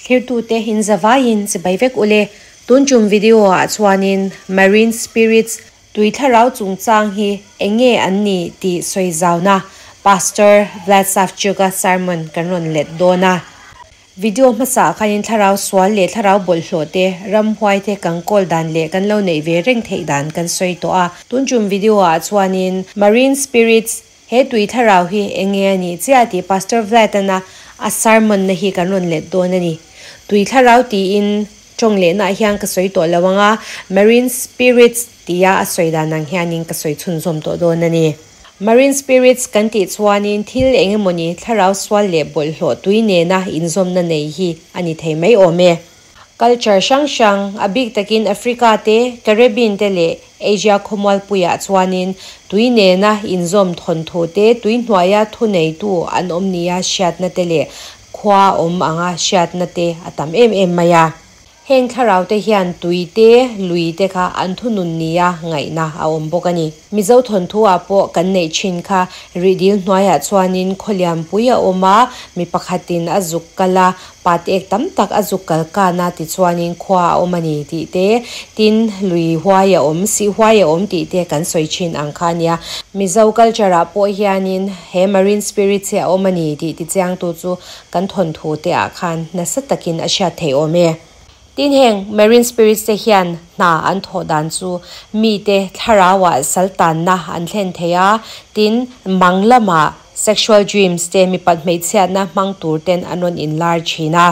Thlirtute in zavaiin chibai vek ule. Tun tum video ah chuanin Marine Spirits tui thlarau chungchang hi enge an nih tih sawi zauna Pastor Vlad Savchuk-a sermon kan rawn let dawn a. Video hmasa ah khanin thlarau sual leh thlarau bawlhhlawh te, ramhuai te kan kawl dan leh kan lo neih ve reng theih dan kan sawi tawh a. Tun tum video ah chuanin Marine Spirits he tui thlarau hi enge a nih chiah tih Pastor Vlad-an a a sermon na hi kan rawn let dawn a ni. Tui thlarau tiin tawng lehna ah hian ka sawi tawh lo ang a, Marine Spirits tia a sawi dan ang hianin ka sawi chhunzawm tawh dawn a ni. Marine spirits kan tih chuanin thil eng emawni thlarau sual leh bawlhhlawh tui nena inzawmna nei hi a ni thei mai awm e. Culture hrang hrang, a bik takin Africa te, Caribbean te leh Asia khawmualpuiah chuanin tui nena inzawm thawnthu te, tui hnuaia thuneitu an awm nia hriatna te leh khua awm anga hriatna te a tam em em mai a. Heng thlarau te hian tui te, lui te kha an thunun nia ngaihna a awm bawk a ni. Mizo thawnthu ah pawh kan neih thin kha rihdil hnuaiah chuanin khawlianpui a awm a, mi pakhatin a zuk kal a, pat ek tam tak a zuk kal kan a tichuanin khua a awm a ni tih te, tin lui huai a awm, sih huai a awm tih te kan sawi thin ang kha a nia. Mizo culture ah pawh hianin he marine spirits hi a awm a ni tih tichiangtu chu Kan thawnthu te ah khan nasa takin a hriat theih awm e. Tin heng Marine Spirits te hian hna an thawh dan chu mite thlarau ah sal tanna an thlen thei a, tin mang lamah sexual dreams te mipat hmeichhiatna hmang tur ten an rawn inlar thin a.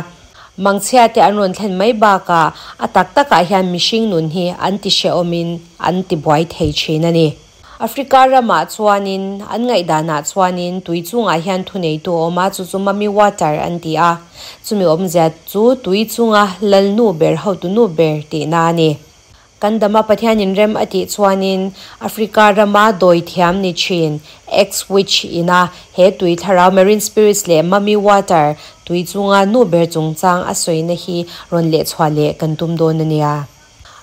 Mangchhia te an rawn thlen mai bakah a tak takah hian mihring nun hi an ti hrehawmin an ti buai thei thin a ni. Africa ramah chuanin an ngaihdanah chuanin tui chungah hian thuneitu a awm a, chu chu Mummy Water an ti a. Chumi awmzia chu tui chunga lalnu ber, hotunu ber tihna a ni. Kan dama Pathianin rem a tih chuanin Africa rama dawi thiam ni thin, ex-witch ina he tui thlarau Marine Spirits leh Mummy Water tui chunga nu ber chungchang a sawina hi rawn lehchhuah leh kan tum dawn a nia.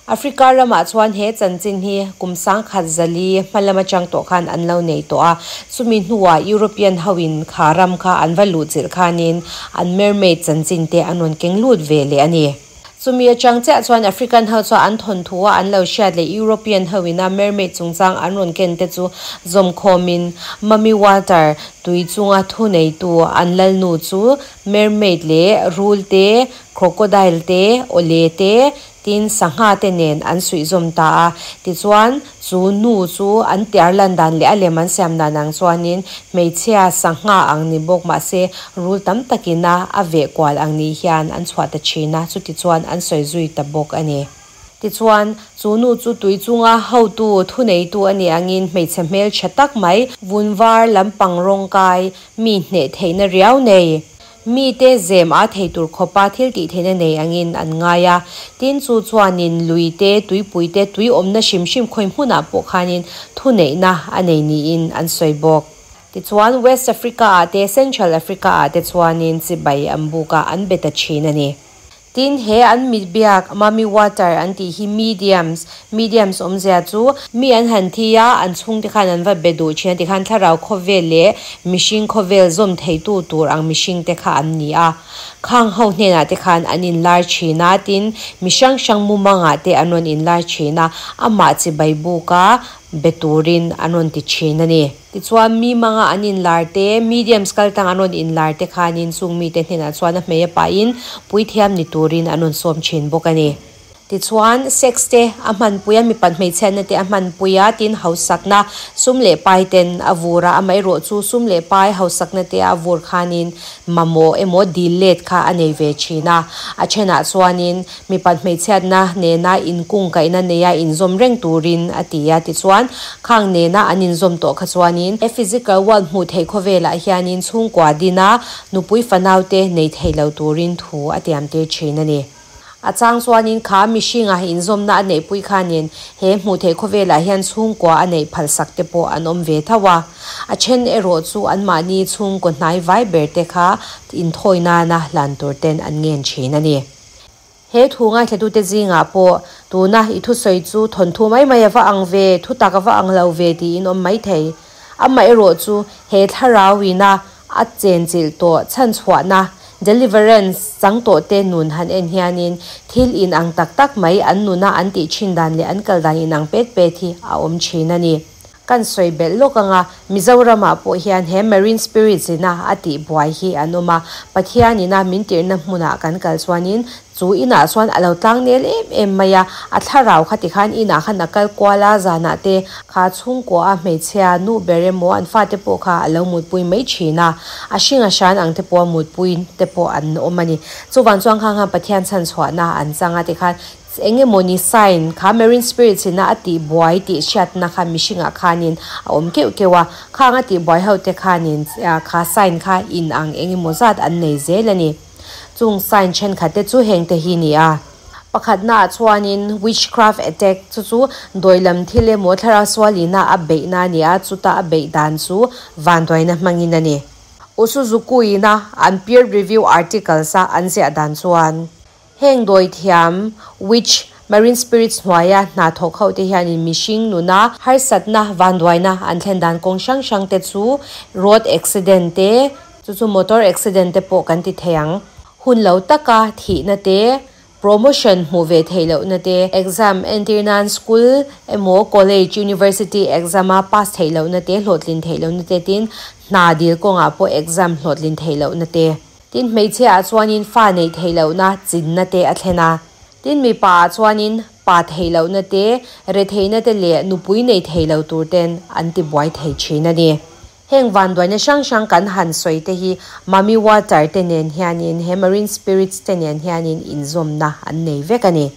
Africa ramah chuan he chanchin hi kum sangkhat zali hma lam atang tawh khan an lo nei tawh a, chumi hnuah European hoin kha ram kha an va luh chilh khanin an mermaid chanchin te an rawn keng lut ve leh a ni. Chumi atang chiah chuan African ho chuan an thawnthu a an lo hriat leh European hoina mermaid chungchang an rawn ken te chu zawmkhawmin Mummy Water tui chunga thuneitu an lalnu chu mermaid leh rul te, crocodile te, awle te, Tin, sangha te nen an suih zawm ta a. Tichuan, chu nu chu an tiar lan dan leh a lem an siam dan ang chuanin hmeichhia sangha ang ni bawk mahse rul tam takina a veh kual ang ni hian an chhuah ta thin a, chutichuan an sawi zui ta bawk a ni. Tichuan, chu nu chu tui chunga hotu thuneitu a nih angin hmeichhe hmeltha tak mai, vun var lampang rawngkai, mi hneh theihna riau nei, Mite zem a thei tur khawpa thil tih theihna nei angin an ngai a, tin chu chuanin lui te, tuipui te, tui awmna hrim hrim khawi hmunah pawh khanin thuneihna a nei niin an sawi bawk. Tichuan West Africa ah te, Central Africa ah te chuanin chibai an buk a, an be ta thin a ni. Tin, he an mit biak, Mummy Water an tih hi mediums, mediums awmzia chu mi an han thi a, an chhungte khan an va be duh thin a tikhan thlarau khawvel leh mihring khawvel zawm theitu tur ang mihringte kha an ni a. Khang ho hnenah te khan an inlar thin a, tin, mi hrang hrang mumangah te an rawn inlar thin a, amah chibai buka be turin an rawn ti thin a ni. Tichuan, mi manga an inlar te, mediums kal tang an rawn inlar te khanin chung mite hnenah chuan a hmei a pahin puithiam ni turin an rawn sawm thin bawk a ni. Tichuan, sex te a hmanpui a, mipat hmeichhiatna te a hmanpui a, tin hausakna sum leh pai ten a vur a, amaherawh chu sum leh pai hausakna te a vur khanin mamawh emaw dil let kha a nei ve thin a. A thenah chuanin Mipat hmeichhiatna nena inkungkaihna neia inzawm reng turin a ti a, tichuan khang nena an inzawm tawh kha chuanin he physical world hmuh theih khawvelah hianin chhungkua dina nupui fanaute nei thei lo turin thu a tiamtir thin a ni. A chang chuanin kha mihringa inzawmna a neihpui khanin he hmuh theih khawvelah hian chhungkua a neih phalsak te pawh an awm ve tho a, a then erawh chu anmahni chhungkaw hnai vai ber te kha inthawi nana hlan tur ten an ngen thin a ni. He thu ngaithlatute zingah pawh tuna i thusawi chu thawnthu mai mai a va ang ve, thutak a va ang lo ve tiin awm mai thei. Amaherawh chu he thlarauina a chenchilh tawh chhanchhuahna, deliverance, chang tawh te nun han en hianin thil inang tak tak mai an nuna an tih thin dan leh an kal dan inang pet pet hi a awm thin a ni. Kan sawi belh lawk anga Mizoramah pawh hian he Marine Spirits ina a tih buai hi an awm a, Pathian ina min tirhna hmunah kan kal chuanin chu inah chuan a lo tlang nel em em mai a, a thlarau kha tikhan inah khan a kal kual a, zanah te kha chhungkua a hmeichhia nu ber emaw an fate pawh kha a lo mutpui mai thin a, a hring a hran ang te pawh a mutpui te pawh an awm a ni. Chuvang chuan khang khan Pathian chhanchhuahna an chang a tikhan Eng emaw ni sign kha marine spirits ina a tih buai tih hriatna kha mihringah khanin a awm keuh keuh a, khang a tih buai ho te khanin kha sign kha in ang eng emaw zat an nei zel a ni. Chung sign thenkhat te chu heng te hi ni a. Pakhatna ah chuanin witchcraft attack chu chu dawilam thil emaw thlarau sualina a beihna a ni a, chuta a beih dan chu vanduaina hmangin a ni. Usuzukuina an peer review articles a an ziah dan chuan. Heng dawithiam, witch, marine spirits hnuaia hna thawk ho te hianin mihring nuna harsatna, vanduaina an thlen dan kawng hrang hrang te chu road accident te, chu chu motor accident te pawh kan ti thei ang, hun lo taka thihna te, promotion hmuh ve theih lohna te, exam entir nan school emaw college, university exam a pass theih lohna te, hlawhtlin theih lohna te tin hna dil kawngah pawh exam hlawhtlin theih lohna te. Tin, hmeichhia ah chuanin fa neih theih lohna chinna te a thlen a. Tin, mipa ah chuanin pa theih lohna te, retheihna te leh nupui nei thei lo tur ten an ti buai thei thin a ni. Heng vanduaina hrang hrang kan han sawi te hi Mami Water te nen hianin he Marine Spirits te nen hianin inzawmna an nei vek a ni.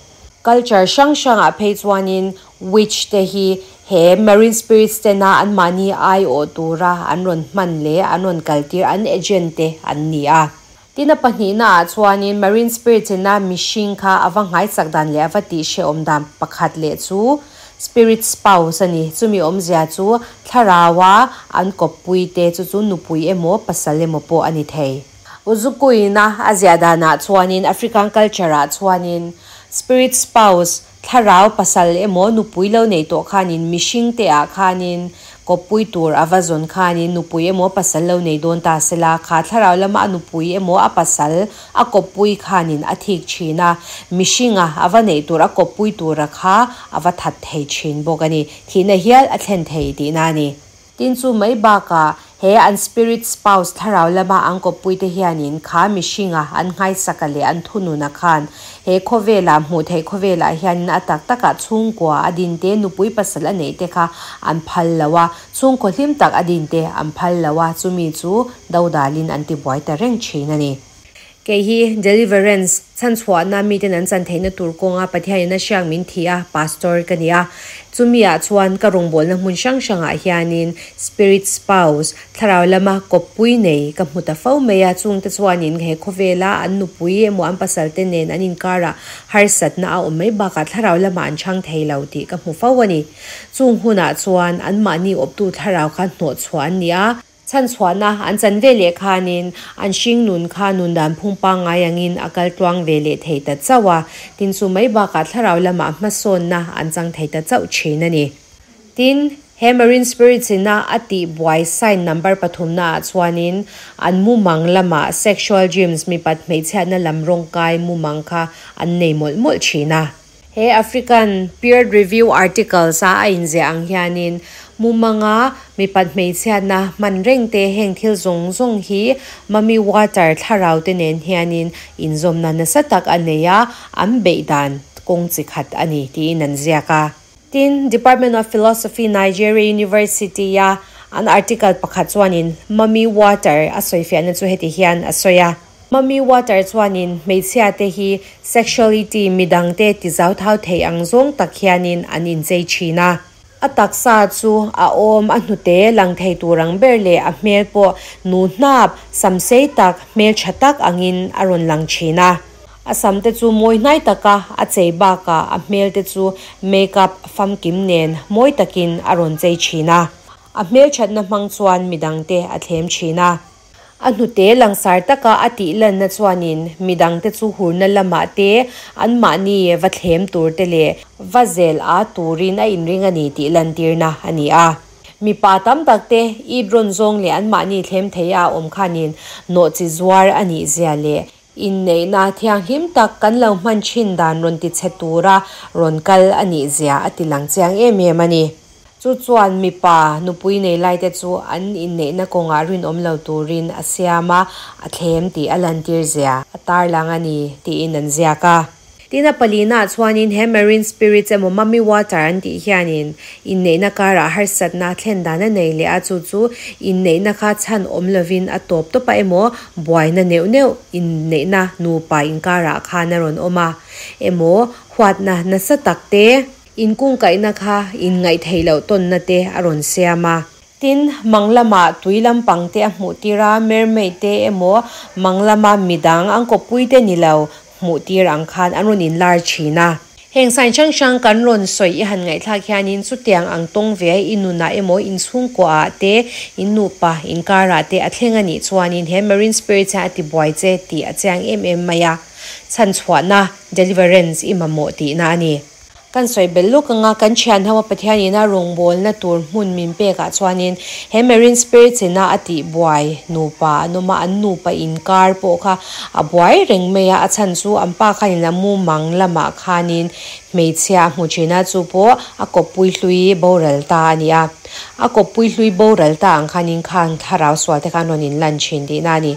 Culture hrang hrangah phei chuanin witch te hi he marine spirits tena anmahni aiawh tura an rawn hman leh an rawn kaltir an agent te an ni a. Tin a pahnihna ah chuanin marine spirits ina mihring kha a va nghaichak dan leh a va tih hrehawm dan pakhat leh chu spirit spouse a ni. Chumi awmzia chu thlaraua an kawppui te chu chu nupui emaw pasal emaw pawh a ni thei. Uzukuina a ziah danah chuanin African culture ah chuanin spirit spouse, thlarau pasal emaw nupui lo nei tawh khanin mihring te ah khanin kawppui tur a va zawn khanin nupui emaw pasal lo nei dawn ta sela kha thlarau lama a nupui emaw a pasal a kawppui khanin a thik thin a, mihringa a va neih tur a kawppui tura kha a va that thei thin bawk a ni. Thihna hial a thlen thei tihna a ni. Tin chu mai bakah he an spirit spouse thlarau lama an kawppuite hianin kha mihringa an nghaisaka leh an thununa khan he khawvelah hmuh theih khawvelah hianin a tak takah chhungkua a dinte nupui pasal a neih te kha an phal lo a, chhungkaw hlim tak a dinte an phal lo a, chumi chu dodalin an tibuai ta reng thin a ni. Kei hi Deliverance, chhanchhuahna miten an chan theihna tur kawnga Pathianin a hriak min thi a, Pastor ka ni a. Chumi ah chuan ka rawngbawlna hmun hrang hrangah hianin Spirit Spouse, thlarau lama kawppui nei ka hmu ta fo mai a, chungte chuanin he khawvela an nupui emaw an pasalte nen an inkarah harsatna a awm mai bakah thlarau lamah an chhang thei lo tih ka hmu fo a ni. Chung hunah chuan anmahni awptu thlarau kha hnawhchhuah an ni a. Chhanchhuahna an chan ve leh khanin an hring nun kha nun dan phung pangngai angin a kal tluang ve leh thei ta chauh a, tin chu mai bakah thlarau lamah hmasawnna an chang thei ta chauh thin a ni. Tin, he Marine Spirits ina a tih buai sign number pathumna ah chuanin an mumang lamah sexual dreams mipat hmeichhiatna lam rawngkai mumang kha an nei mawlh mawlh thin a. He African Peer Review Articles a a inziah ang hianin mumanga mipat hmeichhiatna hman reng te heng thil zawng zawng hi Mummy Water thlarau te nen hianin inzawmna nasa tak a nei a, an beih dan kawng chi khat a ni tiin an ziak a. Tin, Department of Philosophy Nigeria University a an article pakhat chuanin Mummy Water a sawifiahna chu heti hian a sawi a. Mummy Water chuanin hmeichhia te hi sexuality midang te ti zau thau thei ang zawng tak hianin an inchei thin a. A taksa chu a awm a hnute lang thei tur ang ber leh a hmel pawh nu hnap, sam sei tak, hmel tha tak angin a rawn lang thin a. A sam te chu mawi hnai taka a chei bakah a hmel te chu makeup famkim nen mawi takin a rawn chei thin a. A hmelthatna hmang chuan midang te a thlem thin a. A hnute langsar taka a tih lanna chuanin midangte chu hurna lamah te anmahni va thlem tur te leh va zel a turin a inring a ni tih lantirna a ni a. Mipa tam tak te it rawn zawng leh anmahni thlem thei a awm khanin nawhchi zuar a nih zia leh inneihna thianghlim tak kan lo hman thin dan rawn ti chhe tura rawn kal a nih zia a ti lang chiang em em a ni. Chu chuan mipa nupui nei lai te chu an inneihna kawngah rinawm lo turin a siam a, a thlem tih a lantir zia a tarlang a ni tiin an ziak a. Tin a palina ah chuanin he marine spirits emaw mummy water an tih hianin inneihna karah harsatna thlen dan a nei leh a, chu chu inneihna kha chhan awm lovin a tawp tawp a emaw buaina neuh neuh inneihna nupa inkarah khan a rawn awm a emaw huatna nasa tak te inkungkaihna kha inngaihtheih loh tawnna te a rawn siam a. Tin, mang lama tui lampang te a hmuh tir a, mermaid te emaw mang lama midang an kawppui te ni lo hmuh tir ang khan an rawn inlar thin a. Heng sign hrang hrang kan rawn sawi i han ngaihthlak hianin chutiang ang tawng ve i nunah emaw inchhungkuah ah te, in nupa inkarah te a thleng a nih chuanin he marine spirits hian a ti buai che tih a chiang em em mai a, chhanchhuahna, deliverance, i mamawh tihna a ni. Kan sawi belh lawk anga kan thian ho a Pathian ina rawngbawlna tur hmun min pek ah chuanin he Marine Spirits ina a tih buai nupa an awm a, an nupa inkar pawh kha a buai reng mai a, a chhan chu an pa khanin a mumang lamah khanin hmeichhia a hmu thin a, chu pawh a kawppui hlui boral ta a ni a, a kawppui hlui boral ta ang khanin khang thlarau sual te kha an rawn inlan thin tihna a ni.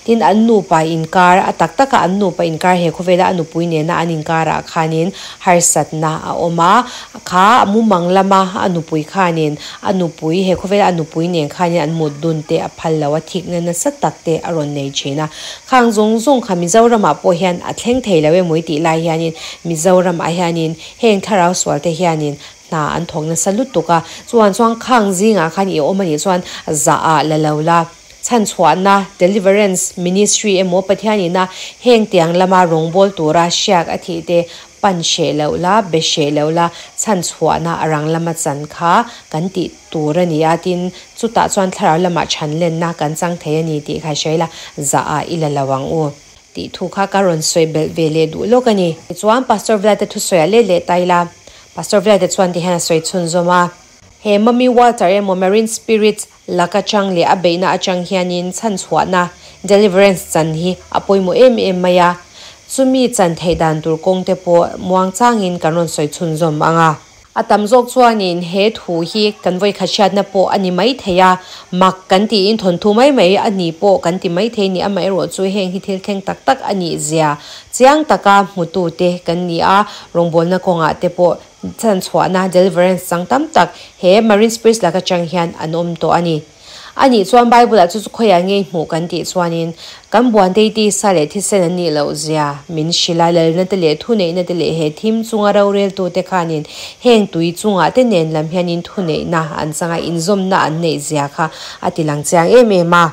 Tin, an nupa inkar, a tak taka an nupa inkar he khawvela a nupui nena an inkarah khanin harsatna a awm a, kha mumang lama a nupui khanin a nupui, he khawvela a nupui nen khanin an mut dun te a phal lo a, thikna nasa tak te a rawn nei thin a. Khang zawng zawng kha Mizoramah pawh hian a thleng thei lo emaw i tih lai hianin Mizoramah hianin heng thlarau sual te hianin hna an thawk nasa lutuk a, chuan chuan khang zingah khan i awm a nih chuan zah ah la lo la. Chhanchhuahna, Deliverance, Ministry emaw Pathian ina heng tiang lama rawngbâwl tura hriak a thih te pan hreh loh la, be hreh loh la, chhanchhuahna a rang lama chan kha kan tih tur a ni a, tin, chutah chuan thlarau lamah chhanlenna kan chang thei a ni tih kha hria ila, zah ah i la lo ang u. Tih thu kha ka rawn sawi belh ve leh duh lawk a ni. Tichuan, Pastor Vlada thusawiah let leh ta ila, Pastor Vlada chuan ti hian a sawi chhunzawm a. He Mummy Water emaw Marine Spirits lak atang leh a beihna atang hianin chhanchhuahna, deliverance, chan hi a pawimawh em em mai a. Chumi chan theih dan tur kawng te pawh muangchangin kan rawn sawi chhunzawm ang a. A tam zawk chuanin he thu hi kan vawikhat hriatna pawh a ni mai thei a, mak kan tiin thawnthu mai mai a ni pawh kan ti mai thei ni. Amaherawhchu heng hi thil thleng tak tak a nih zia chiang taka hmutute kan ni a, rawngbawlna kawngah te pawh Chhanchhuahna, deliverance, chang tam tak he Marine Spirits lak atang hian an awm tawh a ni. A nih chuan Bible-ah chu chu khawiah ngei hmuh kan tih chuanin kan buantei tisa leh thisen an nih loh zia min hrilh a, lalna te leh thuneihna te leh he thim chunga roreltute khanin heng tui chungah te nen lam hianin thuneihna an changa inzawmna an neih zia kha a ti lang chiang em em a.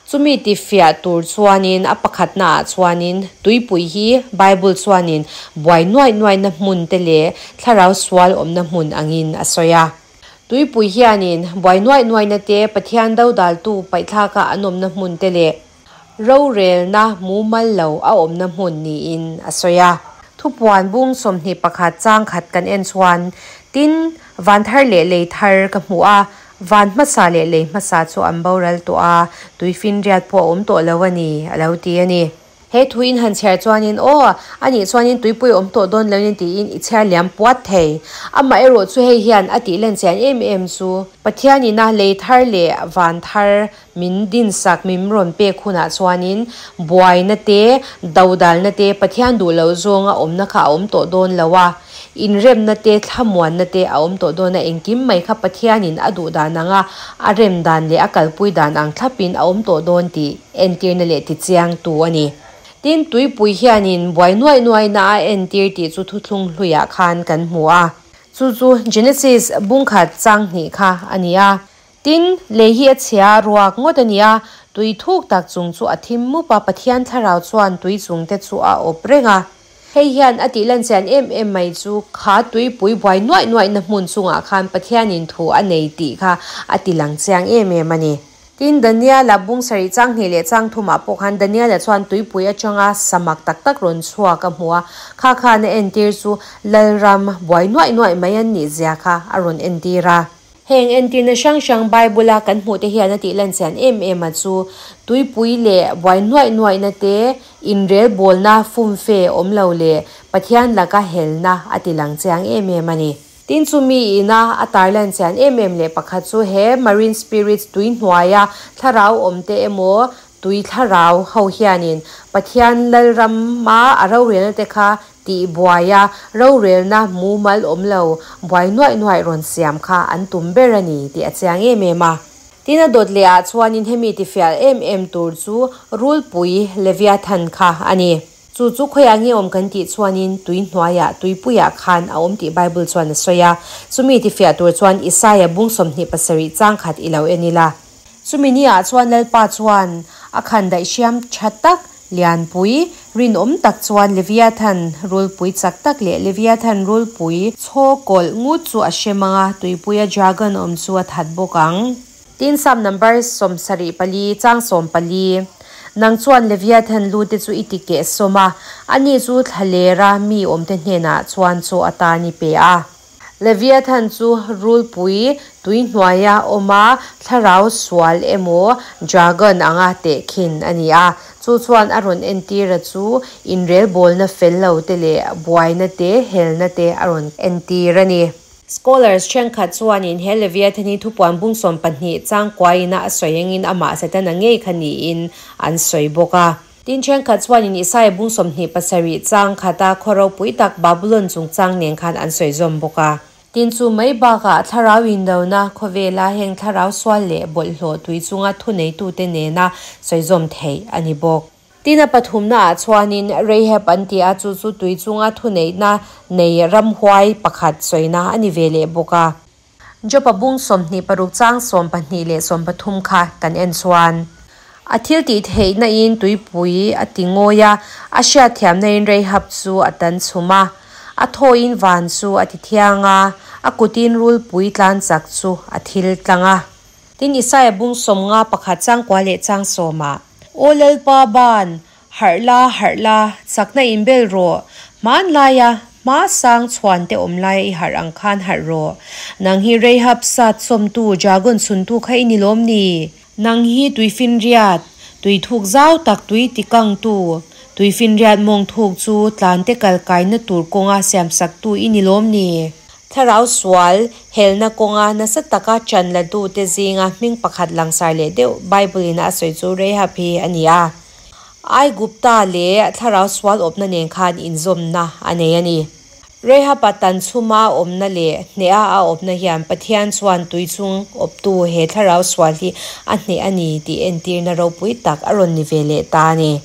Chumi tifiah tur chuanin a pakhatnaah chuanin tuipui hi Bible chuanin buai nuaih nuaihna hmun te leh thlarau sual awmna hmun angin a sawi a. Tuipui hianin buai nuaih nuaihna te, Pathian dodaltu paihthlaka an awmna hmun te leh rorelna mumal lo a awmna hmun niin a sawi a. Thupuan bung 21 chang khat kan en chuan, Tin, van thar leh lei thar ka hmu a, Van hmasa leh lei hmasa chu an boral tawh a, tuifinriat pawh a awm tawh lo a ni, a lo ti a ni. He thu in han chhiar chuanin, Aw, a nih chuanin tuipui awm tawh dawn lo ni tiin i chhiar liam puat thei. Amaherawh chu hei hian a tih len chian em em chu, Pathian ina lei thar leh van thar min dinsak min rawn pek hunah chuanin buaina te, dodalna te, Pathian duh loh zawnga awmna kha a awm tawh dawn lo a. Inremna te, thlamuanna te a awm tawh dawn a, engkim mai kha Pathianin a duh dan anga a rem dan leh a kalpui dan ang thlapin a awm tawh dawn tih entirna leh tichiangtu a ni. Tin, tuipui hianin buai nuaih nuaihna a entir tih chu thuthlung hluiah khan kan hmu a. Chu chu Genesis bungkhat chang hnih kha a ni a. Tin, lei hi a chhia ruak ngawt a ni a, tui thuk tak chung chu a thim mup a, Pathian thlarau chuan tui chung te chu a awp reng a. Hei hian a tih lan chian em em mai chu kha tuipui buai nuaih nuaihna hmun chungah khan Pathianin thu a nei tih kha a ti lang chiang em em a ni. Tin, Daniela bung sarih chang hnih leh chang thumah pawh khan Daniela chuan tuipui atanga samak tak tak rawn chhuak a hmu a, kha khan a entir chu Lalram buai nuaih nuaih mai an nih zia kha a rawn entir a. Heng entirna hrang hrang Bible a kan hmuh te hian a tih lan chian em em a chu tuipui leh buai nuaih nuaih na te, inrel bawlna fumfe awm lo leh Pathian laka helna a ti lang chiang em em a ni. Tin chumi ina a tarlan chian em em leh pakhat chu he marine spirits tui hnuaia thlarau awm te emaw tui thlarau ho hianin Pathian Lalrama a rorelna te kha tih buaia rorelna mumal awm lo buai nuaih nuaih rawn siam kha an tum ber a ni tih a chiang em em a. Tin a dawt leh ah chuanin hemi tifial em em tur chu rulpui Leviathan kha a ni. Chu chu khawiah nge awm kan tih chuanin tui hnuaiah, tuipuiah khan a awm tih Bible chuan a sawi a. Chumi tifiah tur chuan Isaia bung 27 chang khat i lo en ila. Chumi niah chuan Lalpa chuan a khan daih hriam tha tak, lianpui, rinawm tak chuan Leviathan rulpui chak tak leh Leviathan rulpui chhaw kawlh ngut chu a hrem ang a, tuipuia dragon awm chu a that bawk ang. Tin Psalm number 74 chang 14, Nang chuan Leviathan lu te chu i ti keh sawm a, ani chu thlalera mi awmte hnenah chuan chaw atan i pe a. Leviathan chu rulpui tui hnuaia awm a, thlarau sual emaw dragon anga tehkhin a ni a. Chu chuan a rawn entir a chu inrelbawlna fel lo te leh buaina te, helna te a rawn entir a ni. Scholars thenkhat chuanin he Leviathan hi thupuan bung 12 chang kuaina a sawi angin amah Setana ngei kha niin an sawi bawk a. Tin thenkhat chuanin Isaia bung 27 chang khata khaw ropui tak Babulon chungchang nen khan an sawi zawm bawk a. Tin chu mai bakah thlarau indona khawvela heng thlarau sual leh bawlhhlawh tui chunga thuneitute nena sawi zawm theih a ni bawk. Tin a pathumna ah chuanin Rahab an ti a, chu chu tui chunga thuneihna nei ramhuai pakhat sawina a ni ve leh bawk a. Jopa bung 26 chang 12 leh 13 kha kan en chuan a thil tih theihna in tuipui a ti ngawi a, a hriatthiamna in Rahab chu a tan chhum a, a thawin van chu a ti thiang a, a kutin rulpui tlan chak chu a thil tlang a. Tin Isaia bung 51 chang kua leh chang sawmah, Aw Lalpa ban, harh la, harh la, chakna inbel rawh, hmanlaia hma sang chhuan te awm laia i harh ang khan harh rawh. Nang hi Rahab sat sawmtu, dragon chhuntu kha i ni lawm ni? Nang hi tuifinriat, tui thuk zau tak tui tikangtu, tuifinriat mawng thuk chu tlan te kal kaina tur kawnga siamsaktu i ni lawm ni? Thlarau sual helna kawnga nasa taka chan latute zinga hming pakhat langsar leh deuh Bible in a sawi chu Rahab hi a ni a. Aigupta leh thlarau sual awpna nen khan inzawmna a nei a ni. Rahab a tan chhuma awmna leh hneha a awpna hian Pathian chuan tui chung awptu he thlarau sual hi a hneh a ni tih entirna ropui tak a rawn ni ve leh ta a ni.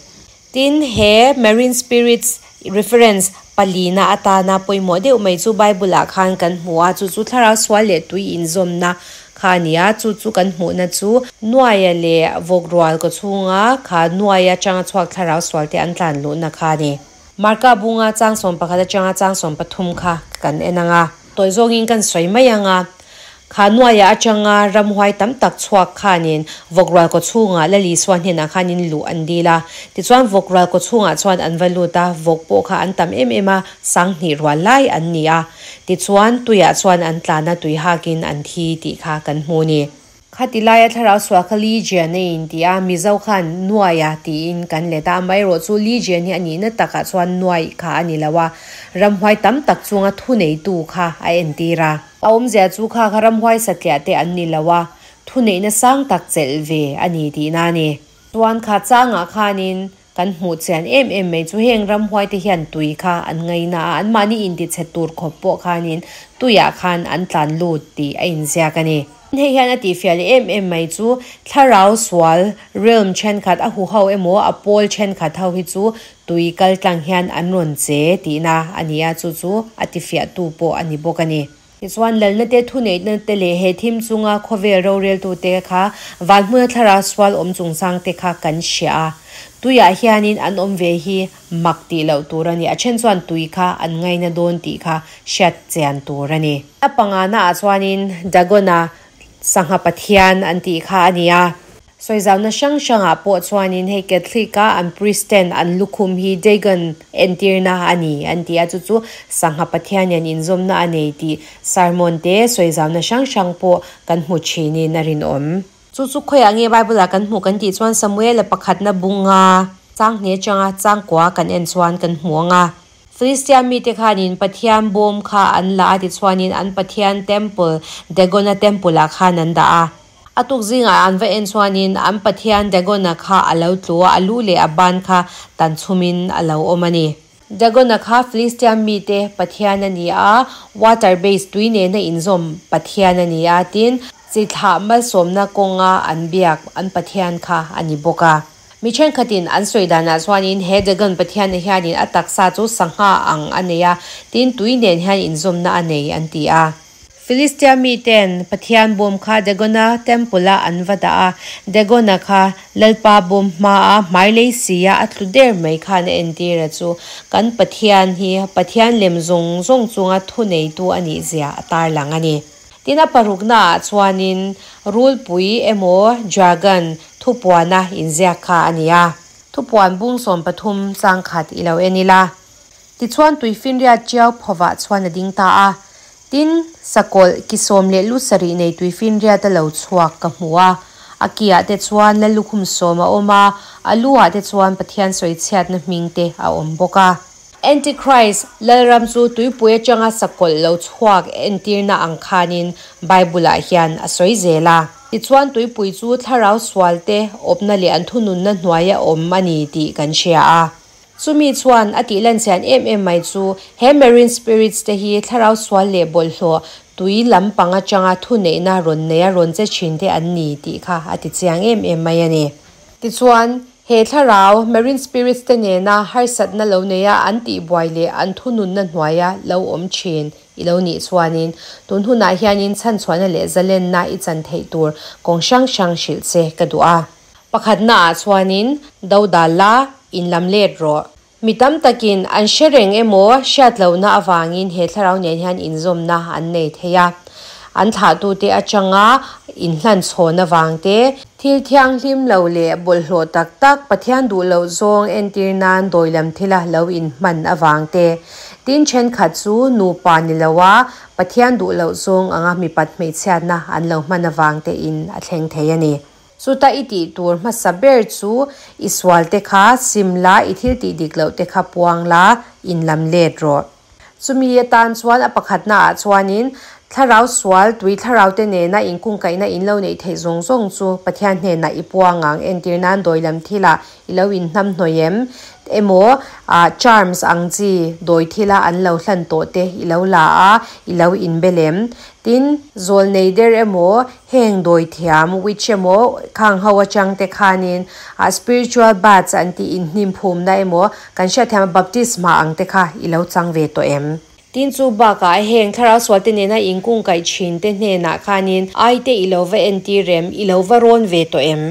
Tin he marine spirits reference palina atana pawimawh deuh mai chu Bible ah khan kan hmu a, chu chu thlarau sual leh tui inzawmna kha a ni a, chu chu kan hmuhna chu nuaia leh vawk rual kaw chhunga kha nuaia changa chhuak thlarau sual te an tlan luhna kha a ni. Marka bunga chang 11 atanga chang 13 kha kan en ang a, tawi zawngin kan sawi mai ang a. Kha nuaia atanga ramhuai tam tak chhuak khanin vawk rual kaw chhungah Lali suan hnenah khanin luh an dil a. Tichuan vawk rual kaw chhungah chuan an va lut a, vawk pawh kha an tam em em a, 2000 rual lai an ni a. Tichuan tuiah chuan an tlan a, tui hakin an thi tih kha kan hmu ni. Khati laia thlarau sual kha Legion a in ti a, Mizo khan nuaia tiin kan let a, amaherawh chu Legion hi a nihna takah chuan nuai kha a ni lo a, ramhuai tam tak chunga thuneitu kha a entir a. A awmzia chu kha kha ramhuai satliah te an ni lo a, thuneihna sang tak chelh ve a ni tihna a ni. Chuan kha changah khanin kan hmuh chian em em mai chu heng ramhuai te hian tui kha an ngaina a, anmahni intichhe tur khawp pawh khanin tuiah khan an tlan lut tih a inziak a ni. Hei hian a tihfiah leh em em mai chu thlarau sual realm thenkhat a hu ho emaw a pawl thenkhat ho hi chu tui kal tlang hian an rawn che tihna a ni a, chu chu a tifiah tu pawh a ni bawk a ni. Tichuan lalna te thuneihna te leh he thim chunga khawvel roreltute kha van hmuna thlarau sual awm chungchang te kha kan hria a. Tuiah hianin an awm ve hi mak tih loh tur a ni. A then chuan tui kha an ngaina dawn tih kha hriat chian tur a ni. A pangana ah chuanin Dagona sangha pathian an tih kha a ni a. Sawi zauna hrang hrangah pawh chuanin hei Catholic a an priest ten an lukhum hi Dagon entirna a ni an ti a, chu chu sangha Pathian hian inzawmna a nei tih sermon te sawi zauna hrang hrang pawh kan hmu thinin a rinawm. Chu chu khawiah nge Bible ah kan hmuh kan tih chuan Samuel-a pakhatna bunga chang hne atanga changkua kan en chuan kan hmu ang a. Filistia mite khanin Pathian bawm kha an la a tichuanin an Pathian temple Dagon-a temple ah khan an dah a. A tuk zingah an va en chuanin an Pathian Dagon-a kha a lo tlu a, a lu leh a ban kha tan chhumin a lo awm a ni. Dagon-a kha Filistia mite Pathian a ni a, water base tui nena inzawm Pathian a ni a, tin, chi thlah malsawmna kawnga an biak an Pathian kha a ni bawk a. Mi thenkhatin an sawi danah chuanin he Dagon Pathiana hianin a taksa chu sangha ang a nei a, tin tui nen hian inzawmna a nei an ti a. Filistia miten Pathian bawm kha Dagona temple-a an va dah a, Dagona kha Lalpa bawm hmaa hmai lei sia a tlu der mai khan a entir a chu kan Pathian hi Pathian lem zawng zawng chunga thuneitu a nih zia a tarlang a ni. Tin a paruknaah chuanin rulpui emaw dragon thupuana inziak kha a ni a. Thupuan bung 13 changkhat i lo en ila. Tichuan tuifinriat tiau phovah chuan a ding ta a. Tin, sakawlh ki sawm leh lu sarih nei tuifinriat a lo chhuak ka hmu a. A kiah te chuan Lallukhum sawm a awm a, a lu ah te chuan Pathian sawichhiatna hming te a awm bawk a. Antichrist, Lalram chu tuipui atanga sakawlh lo chhuak entirna ang khanin Bible ah hian a sawi zel a. Tichuan tuipui chu thlarau sual te awpna leh an thununna hnuaia awm a ni tih kan hria a. Chumi chuan a tih lan chian em em mai chu he marine spirits te hi thlarau sual leh bawlhhlawh tui lampang atanga thuneihna rawn neia rawn che thin te an ni tih kha a ti chiang em em mai a ni. Tichuan, he thlarau marine spirits te nena harsatna lo neia an tihbuai leh an thununna hnuaia lo awm thin i lo nih chuanin tun hunah hianin chhanchhuahna leh zalenna i chan theih tur kawng hrang hrang hrilh che ka duh a. Pakhatna ah chuanin dodal la in lam let rawh. Mi tam takin an hre reng emaw hriat lohna avangin he thlarau nen hian inzawmna an nei thei a. An thlahtute atanga inhlan chhawn avang te, thil thianghlim lo leh bawlhhlawh tak tak Pathian duh loh zawng entir nan dawi lam thila lo inhman avang te, tin thenkhat chu nupa ni loa Pathian duh loh zawng anga mipat hmeichhiatna an lo hman avang tein a thleng thei a ni. Chuta i tih tur hmasa ber chu i sual te kha sim la, i thil tih dik loh te kha puang la, in lam let rawh. Chumi atan chuan a pakhatna ah chuanin thlarau sual, tui thlarau te nena inkungkaihna in lo neih theih zawng zawng chu Pathian hnenah i puang ang. Entir nan dawi lam thilah i lo inhnam hnawih em? Emaw ah charms ang chi dawi thila an lo hlan tawh te i lo la a, i lo inbel em? Tin, zawl nei der emaw Heng dawithiam, witch emaw, khang ho atang te khanin ah spiritual baths an tih inhnim phumna emaw kan hriatthiam a baptisma ang te kha i lo chang ve tawh em? Tin chu bakah heng thlarau sual te nena inkungkaih thin te hnenah khanin ai te i lo va entir em? I lo va rawn ve tawh em?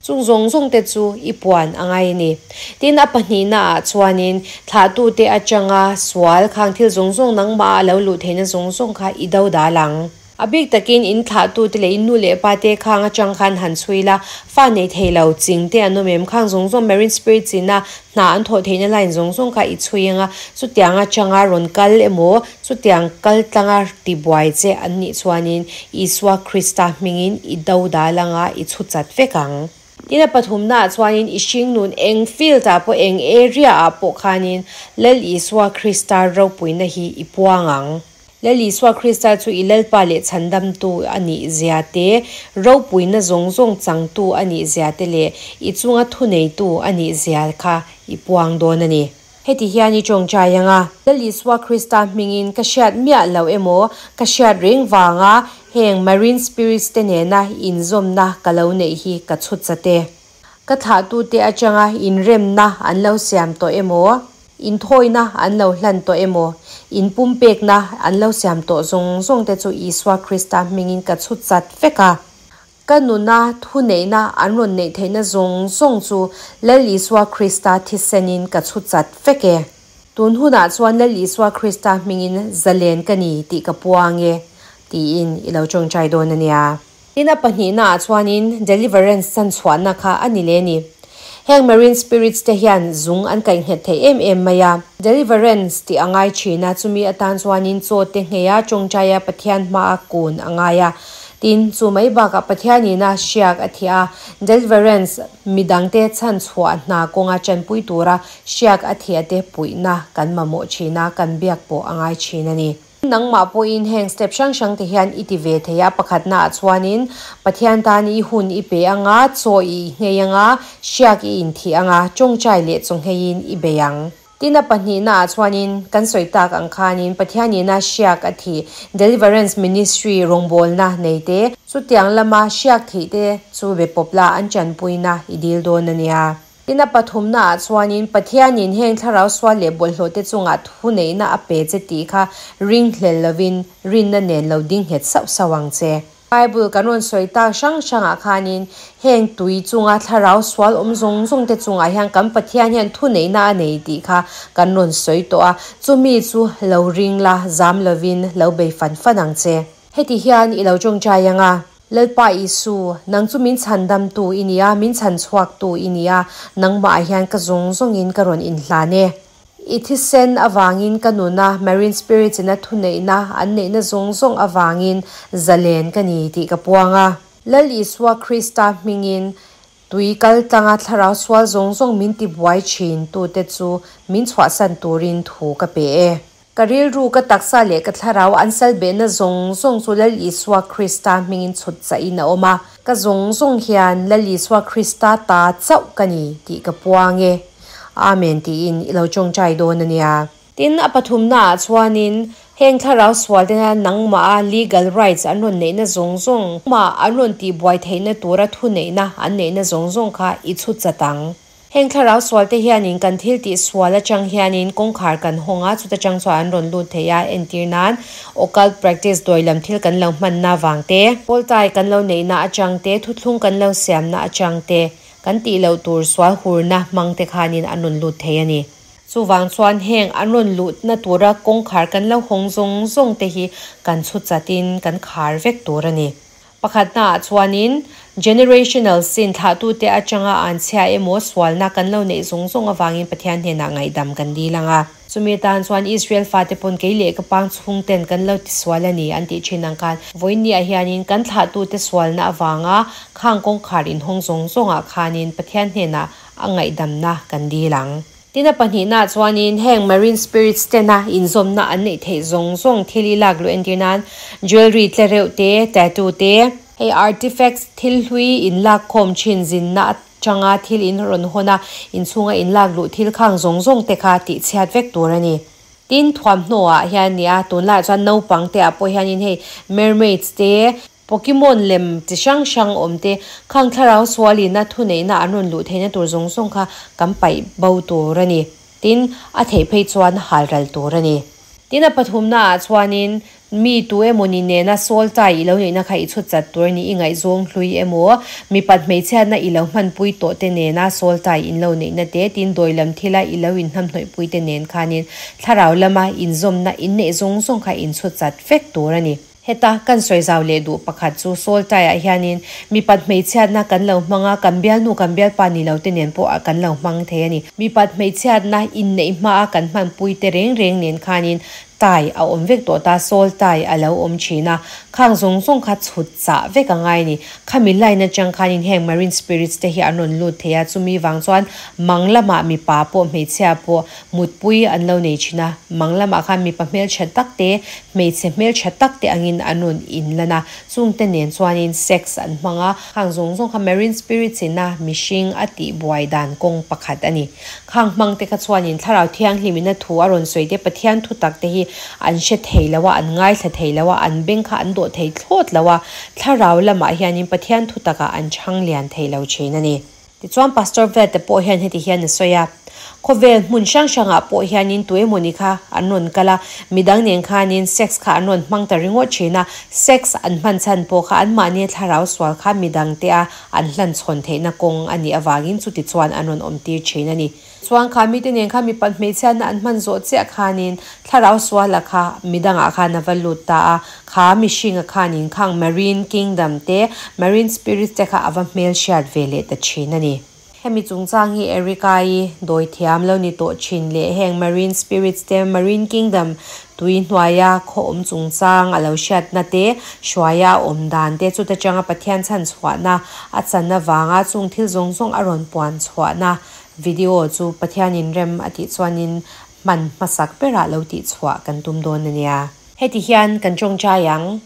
Chung zawng zawng te chu i puan a ngai a ni. Tin a pahnihna ah chuanin thlahtute atanga sual khang thil zawng zawng nangmah a lo luh theihna zawng zawng kha i do dal ang. A bik takin in thlahtute leh in nu leh pa te khang atang khan han chhui la, fa nei thei lo ching te an awm em? Khang zawng zawng marine spirits ina hna an thawh theihna line zawng zawng kha i chhui anga chutiang atanga rawn kal emaw chutiang kal tlanga tibuai che an nih chuanin Isua Krista hmingin i do dal anga i chhu chat vek ang. Tin a pathumnaah chuanin i hringnun eng field ah pawh eng area ah pawh khanin Lal Isua Krista ropuina hi i puang ang. Lal Isua Krista chu i Lalpa leh Chhandamtu a nih zia te, ropuina zawng zawng changtu a nih zia te leh i chunga thuneitu a nih zia kha i puang dawn a ni. Heti hian i tawngtai ang a. Lal Isua Krista hmingin ka hriat miah loh emaw, ka hriat reng vanga heng marine spirits te nena inzawmna ka lo neih hi ka chhut chat e. Ka thlahtute atanga inremna an lo siam tawh emaw, Inthawina an lo hlan tawh emaw, inpumpekna an lo siam tawh zawng zawng te chu Isua Krista hmingin ka chhut chat vek a. Ka nuna thuneihna an rawn neih theihna zawng zawng chu Lal Isua Krista thisenin ka chhut chat vek e. Tun hunah chuan Lal Isua Krista hmingin zalen ka ni tih ka puang e, tiin i lo tawngtai dawn a nia. Tin a pahnihna ah chuanin deliverance chanchhuahna kha a ni leh a ni. Heng marine spirits te hian zung an kaih nghet thei em em mai a. Deliverance tih a ngai thin a, chumi atan chuanin chaw te ngheia tawngtaia Pathian hmaa kun a ngai a. Tin, chu mai bakah Pathianina hriak a thiah a, deliverance midangte chhanchhuah hna kawnga tanpui tura hriak a thiah te puihna kan mamawh thin a, kan biak pawh a ngai thin a ni. Nangmah pawhin heng step hrang hrang te hian i ti ve thei a, pakhatna ah chuanin Pathian tan i hun i pe anga, chaw i nghei anga, hriak i inthih anga, tawngtai leh chaw ngheiin i bei ang. Tin a pahnihna ah chuanin kan sawi tak ang khanin Pathian ina hriak a thih, Deliverance Ministry rawngbawlna nei te, chutiang lama hriak thih te chu be pawp la an tanpuina i dil dawn a nia. Tin a pathumna ah chuanin Pathianin heng thlarau sual leh bawlhhlawh te chungah thuneihna a pe che tih kha ringhlel lovin rinna nen lo ding nghet sauh sauh ang che. Bible kan rawn sawi tak hrang hrangah khanin heng tui chunga thlarau sual awm zawng zawng te chungah hian kan Pathian hian thuneihna a nei tih kha kan rawn sawi tawh a, chumi chu lo ring la, zam lovin lo bei fan fan ang che. Heti hian i lo tawngtai ang a, Lalpa Isu, nang chu min chhandamtu i ni a, min chhanchhuaktu i ni a, nangmah hian ka zawng zawngin ka rawn inhlan e. I thisen avangin ka nuna Marine Spirits ina thuneihna an neihna zawng zawng avangin zalen ka ni tih ka puang a. Lal Isua Krista hmingin tui kal tlanga thlarau sual zawng zawng min tibuai thin tute chu min chhuahsan turin thu ka pe e. Ka rilru, ka taksa leh ka thlarau an sal behna zawng zawng chu Lal Isua Krista hmingin chhut chahin a awm a. Ka zawng zawng hian Lal Isua Krista ta chauh ka ni tih ka puang e. Amen tiin i lo tawngtai dawn a nia. Tin, a pathumna ah chuanin heng thlarau sual tena nangmah a legal rights an rawn neihna zawng zawng, mah an rawn tihbuai theihna tura thuneihna an neihna zawng zawng kha i chhut chat ang. Heng thlarau sual te hianin kan thil tih sual atang hianin kawngkhar kan hawng a, chuta tang chuan an rawn lut thei a, entir nan occult practice dawilam thil kan lo hmanna vang te, pawltai kan lo neihna atang te, thuthlung kan lo siamna atang te, Kan tih loh tur sual hurna hmang te khanin an rawn lut thei a ni. Chuvang chuan heng an rawn luhna tura kawngkhar kan lo hawng zawng zawng te hi kan chhu chatin kan khar vek tur a ni. Pakhatna ah chuanin generational sin thlahtute atanga anchhia emaw sualna kan lo neih zawng zawng avangin Pathian hnenah ngaihdam kan dil ang a. Chumi atan chuan Israel fate pawn kei leh ka pang chhungten kan lo tisual a ni an tih thin ang khan vawiinniah hianin kan thlahtute sualna avanga khang kawngkhar inhawng zawng zawngah khanin Pathian hnenah a ngaihdamna kan dil ang. Tin a pahnihnaah chuanin heng marine spirits tena inzawmna an neih theih zawng zawng thil i lak luh entir nan jewelry tlereuh te, tattoo te, hei artifacts thil hlui inlakkhawm thin zinna Changa thil in rawn hawn a, inchhunga in lak luh thil khang zawng zawng te kha tih chhiat vek tur a ni. Tin, thuamhnaw ah hian nia, tunlaiah chuan naupang te ah pawh hianin hei mermaids te, Pokemon lem chi hrang hrang awm te, khang thlarau sualina thuneihna an rawn luh theihna tur zawng zawng kha kan paih bo tur a ni. Tin, a theih phei chuan hal ral tur a ni. Tin, a pathumna ah chuanin mi tu emaw ni nena sawl tai i lo neihna kha i chhut chat tur a ni. I ngaihzawng hlui emaw, mipat hmeichhiatna i lo hmanpui tawh te nena sawl tai in lo neihna te, tin dawi lam thila i lo inhnamhnawihpui te nen khanin thlarau lama inzawmna in neih zawng zawng kha in chhut chat vek tur a ni. Heta kan sawi zau leh duh pakhat chu Sawltaiah hianin mipat hmeichhiatna kan lo hmang a, kan bialnu kan bialpa ni lo te nen pawh kan lo hmang thei a ni. Mipat hmeichhiatna inneih hmaa kan hmanpui te reng reng nen khanin tai a awm vek tawh ta, Sawltai a lo awm thin a, khang zawng zawng kha chhut chah vek a ngai a ni. Khami line atang khanin heng marine spirits te hi an rawn lut thei a, chumi vang chuan mang lamah mipa pawh hmeichhia pawh Mutpui an lo nei thin a, mang lamah khan mipa hmeltha tak te, hmeichhe hmeltha tak te angin an rawn inlan a, chungte nen chuanin sex an hmang a, khang zawng zawng kha marine spirits ina mihring a tihbuai dan kawng pakhat a ni. Khang hmang te kha chuanin Thlarau Thianghlimina thu a rawn sawi te, Pathian thu tak te hi an hre thei lo a, an ngaithla thei lo a, an beng kha an dawh thei thlawt lo a, Thlarau lamah hianin Pathian thu takah an chhang lian thei lo thin a ni. Tichuan Pastor Vete pawh hian heti hian a sawi a. Khawvel hmun hrang hrangah pawh hianin tuemawni kha an rawn kal a, midang nen khanin sex kha an rawn hmang ta ringawt thin a, sex an hman chhan pawh kha anmahni thlarau sual kha midang te a an hlan chhawn theihna kawng a nih avangin chuti chuan an rawn awm tir thin a ni. Chuan kha mite nen khan mipat hmeichhiatna an hman zawh chiah khanin thlarau suala kha midangah khan a va lut ta a, kha mihringa khanin khang Marine Kingdom te, Marine Spirits te kha a va hmelhriat ve leh ta thin a ni. Hemi chungchang hi Erica-i dawi thiam lo ni tawh thin leh heng Marine Spirits te, Marine Kingdom tui hnuaia khaw awm chungchang a lo hriatna te, hruaia a awm dan te, chuta changa Pathian chhan chhuahna a chan avanga chung thil zawng zawng a rawn puan chhuahna video chu Pathianin rem a tih chuanin hman hmasak berah lo tih chhuah kan tum dawn a nia. Heti hian kan tawngtai ang,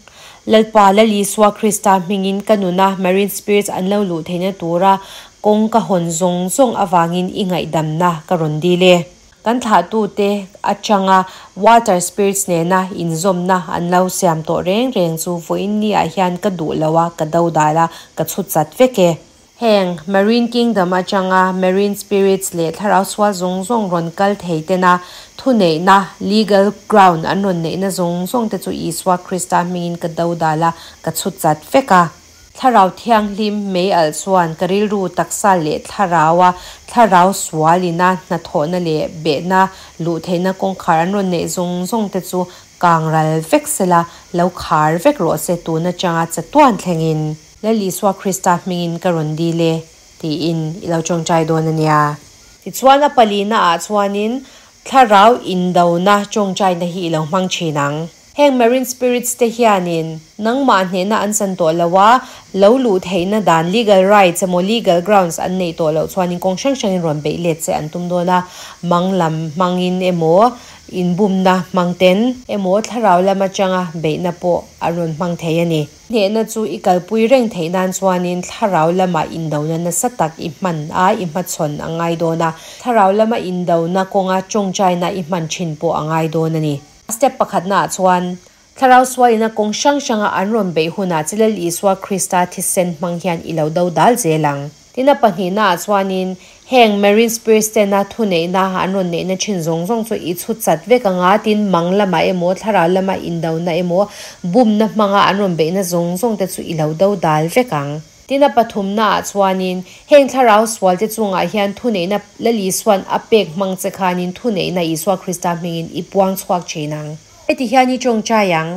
Lalpa Lal Isua Krista hmingin ka nuna Marine Spirits an lo luh theihna tura kawng ka hawn zawng zawng avangin i ngaihdamna ka rawn dil e. Kan thlahtute atanga Water Spirits nena inzawmna an lo siam tawh reng reng chu vawiin ni ah hian ka duh lo a, ka dodal a, ka chhut chat vek e. Heng Marine Kingdom atanga Marine Spirits leh thlarau sual zawng zawng rawn kal thei tena thuneihna, legal ground, an rawn neihna zawng zawng te chu Isua Krista hmingin ka dodal a, ka chhut chat vek a. Thlarau Thianghlim mei alh chuan ka rilru taksa leh thlaraua thlarau sualina hnathawhna leh behna luh theihna kawngkhar an rawn neih zawng zawng te chu kang ral vek sela, lo khar vek rawh se tun atanga chatuan thlengin. Lal Isua Krista hmingin ka rawn dil e, tiin i lo tawngtai dawn a nia. Tichuan a palina ah chuanin thlarau indona tawngtaina hi i lo hmang thin ang. Heng marine spirits te hianin nangmah hnehna an chan tawh lo a, lo luh theihna dan legal rights emaw legal grounds an neih tawh loh chuanin kawng hrang hrangin rawn beih let che an tum dawn a, mang lam hmangin emaw inbumna hmang ten emaw thlarau lam atanga beihna pawh an rawn hmang thei a ni. Hnehna chu i kalpui reng theih nan chuanin thlarau lama indona nasa tak i hman a, i hmachhawn a ngai dawn a. Thlarau lama indona kawnga tawngtaina i hman thin pawh a ngai dawn a ni. Step pakhatnaah chuan thlarau sualina kawng hrang hranga an rawn beih hunah che Lal Isua Krista thisen hmang hian i lo do dal zel ang. Tin a pahnihnaah chuanin heng Marine Spirits tena thuneihna an rawn neihna thin zawng zawng chu i chhut chat vek ang a, tin mang lamah emaw thlarau lama indona emaw bumna hmanga an rawn beihna zawng zawng te chu i lo do dal vek ang. Tin a pathumnaah chuanin heng thlarau sual te chungah hian thuneihna Lal Isua'n a pek hmang che khanin thuneihna Isua Krista hmingin i puang chhuak thin ang. Heti hian i tawngtai ang,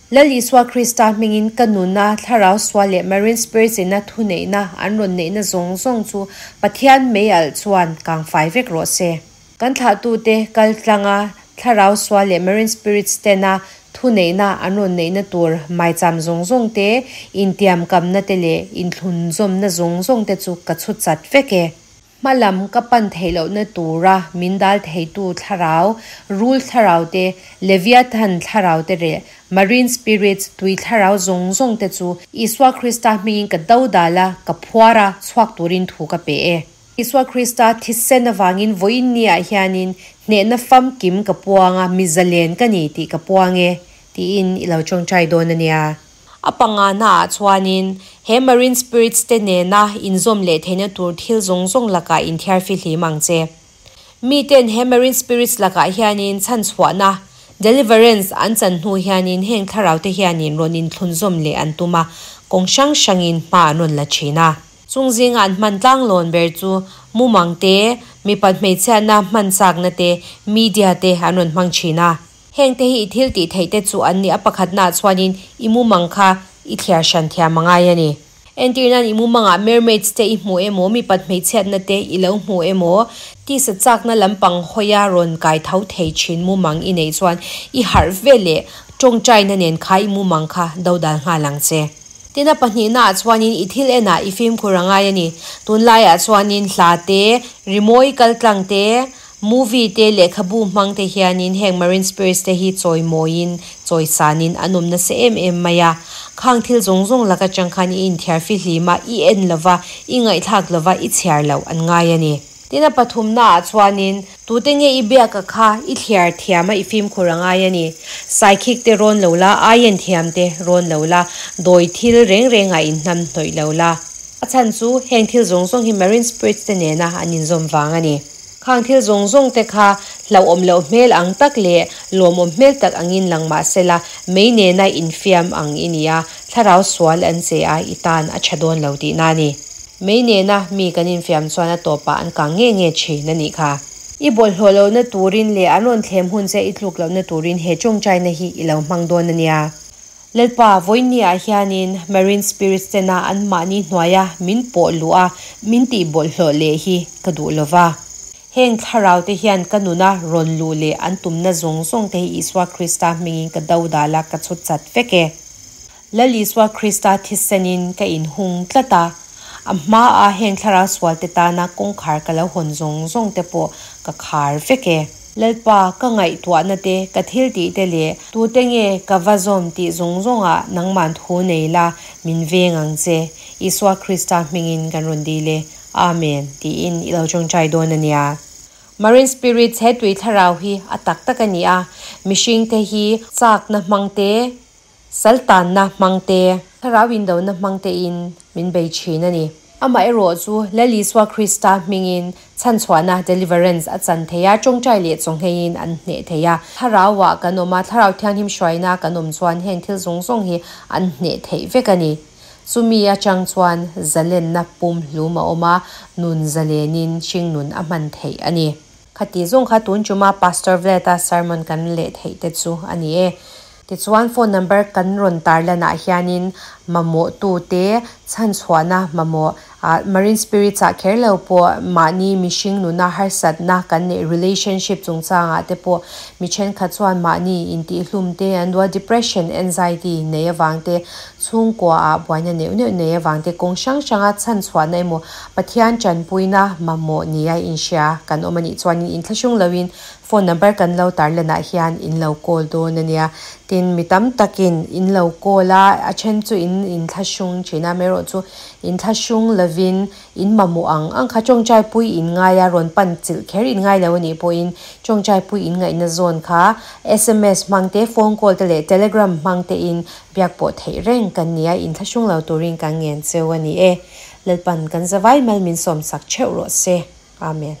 Lal Isua Krista hmingin ka nuna thlarau sual leh Marine Spirits ina thuneihna an rawn neihna zawng zawng chu Pathian mei alh chuan kang fai vek rawh se. Kan thlahtute kal tlanga thlarau sual leh Marine Spirits tena thuneihna an rawn neihna tur maicham zawng zawng te, intiamkamna te leh inthlunzawmna zawng zawng te chu ka chhut chat vek e. Hmalam ka pan theih lohna tura min dal theitu thlarau, rul thlarau te, Leviathan thlarau te leh Marine Spirits, tui thlarau zawng zawng te chu Isua Krista hmingin ka do dal a, ka phuar a, chhuak turin thu ka pe e. Isua Krista thisen avangin vawiin niah hianin hnehna famkim ka puang a, mi zalen ka ni tih ka puang e, tiin i lo tawngtai dawn a nia. A pangana ah chuanin he Marine Spirits te nena inzawm leh theihna tur thil zawng zawng lakah inthiar fihlim ang che. Miten he Marine Spirits lakah hianin chhanchhuahna, deliverance, an chan hnu hianin heng thlarau te hianin rawn inthlunzawm leh an tum a, kawng hrang hrangin hma an rawn la thin a. Chung zinga an hman tlanglawn ber chu mumang te, mipat hmeichhiatna hman chakna te, media te an rawn hmang thin a. Heng te hi i thil tih theih te chu an ni a, pakhatnaah chuanin i mumang kha i thliar hran thiam a ngai a ni. Entirnan i mumangah mermaids te i hmu emaw, mipat hmeichhiatna te i lo hmu emaw, tisa chakna lampang hawia rawn kai tho thei thin mumang i neih chuan i harh ve leh tawngtaina nen kha i mumang kha dodal nghal ang che. Tin a pahnihnaah chuanin i thil enah i fimkhur a ngai a ni. Tunlaiah chuanin hla te, rimawi kaltlang te, Movie te lehkhabu hmang te hianin heng Marine Spirits te hi chawimawiin, chawisanin an awm nasa em em mai a. Khang thil zawng zawng lak atang khan i inthiar fihlim a, i en lova, i ngaihthlak lova, i chhiar loh an ngai a ni. Tin a pathumnaah chuanin tute nge i biak a kha i thliar thiam a i fimkhur a ngai a ni. Saikhik te rawn lo la, aien thiam te rawn lo la, dawi thil reng rengah inhnam hnawih lo la. A chhan chu heng thil zawng zawng hi Marine Spirits te nena an inzawm vang a ni. Khang thil zawng zawng te kha hlauhawm loh hmel ang tak leh lawmawm hmel tak angin lang mah sela, mei nena infiam ang i ni a, thlarau sual an che a, i tan a tha dawn lo tihna a ni. Mei nena mi kan infiam chuan a tawpah an kang nge nge thin a nih kha. I bawlhhlawh lohna turin leh an rawn thlem hun che i tluk lohna turin he tawngtaina hi i lo hmang dawn a nia. Lalpa, vawiinni ah hianin Marine Spirits tena anmahni hnuaia min pawh luh a, min tih bawlhhlawh leh hi ka duh lo va. Heng thlarau te hian ka nuna rawn luh leh an tumna zawng zawng te hi Isua Krista hmingin ka do dal a, ka chhut chat vek e. Lal Isua Krista thisenin ka inhung tlat a, a hmaa heng thlarau sual te tana kawngkhar ka lo hawn zawng zawng te pawh ka khar vek e. Lalpa, ka ngaihtuahna te, ka thil tih te leh tute nge ka va zawm tih zawng zawngah nangman thu nei la, min veng ang che. Isua Krista hmingin kan rawn dil e. Amen, tiin i lo tawngtai dawn a nia. Marine Spirits he tui thlarau hi a tak tak a ni a, mihringte hi chakna hmang te, Saltanna hmang te, thlarau indona hmang tein min bei thin a ni. Amaherawh chu Lal Isua Krista hmingin chhanchhuahna, deliverance, a chan thei a, tawngtai leh chawngheiin an hneh thei a. Thlarauah kan awm a, Thlarau Thianghlim hruaina kan awm chuan heng thil zawng zawng hi an hneh theih vek a ni. Chumi atang chuan zalenna pum hlum a awm a, nun zalenin hringnun a hman theih a ni. Khati zawng kha tun chuma Pastor Vlad-a sermon kan leh theih te chu a ni e. Tichuan phone number kan rawn tarlan ah hianin mamawh tu te chhanchhuahna mamawh ah Marine Spirits ah kher lo pawh mahni mihring nuna harsatna kan neih relationship chungchang ah te pawh mi thenkhat chuan mahni intihhlum te an duh a depression anxiety nei avang te chhungkua ah buaina neuh neuh nei avang te kawng hrang hrang a chhanchhuahna emaw Pathian tanpuina mamawh nia inhria kan awm a nih chuanin inthlahrung loin Phone number kan lo tarlan ah hian in lo call dawn a nia. Tin, mi tam takin in lo call a, a then chu in inthlahrung thin a, amaherawh chu inthlahrung lovin in mamawh ang ang kha tawngtai pui in ngai a, rawn pan chilh kher in ngai lo a nih pawhin tawngtai pui in ngaihna zawn kha sms hmang te, phone call te leh telegram hmang te in biak pawh theih reng kan ni a, inthlahrung lo turin kan ngen cheu a ni e. Lalpan kan zavai mal min sawmsak theuh rawh se. Amen.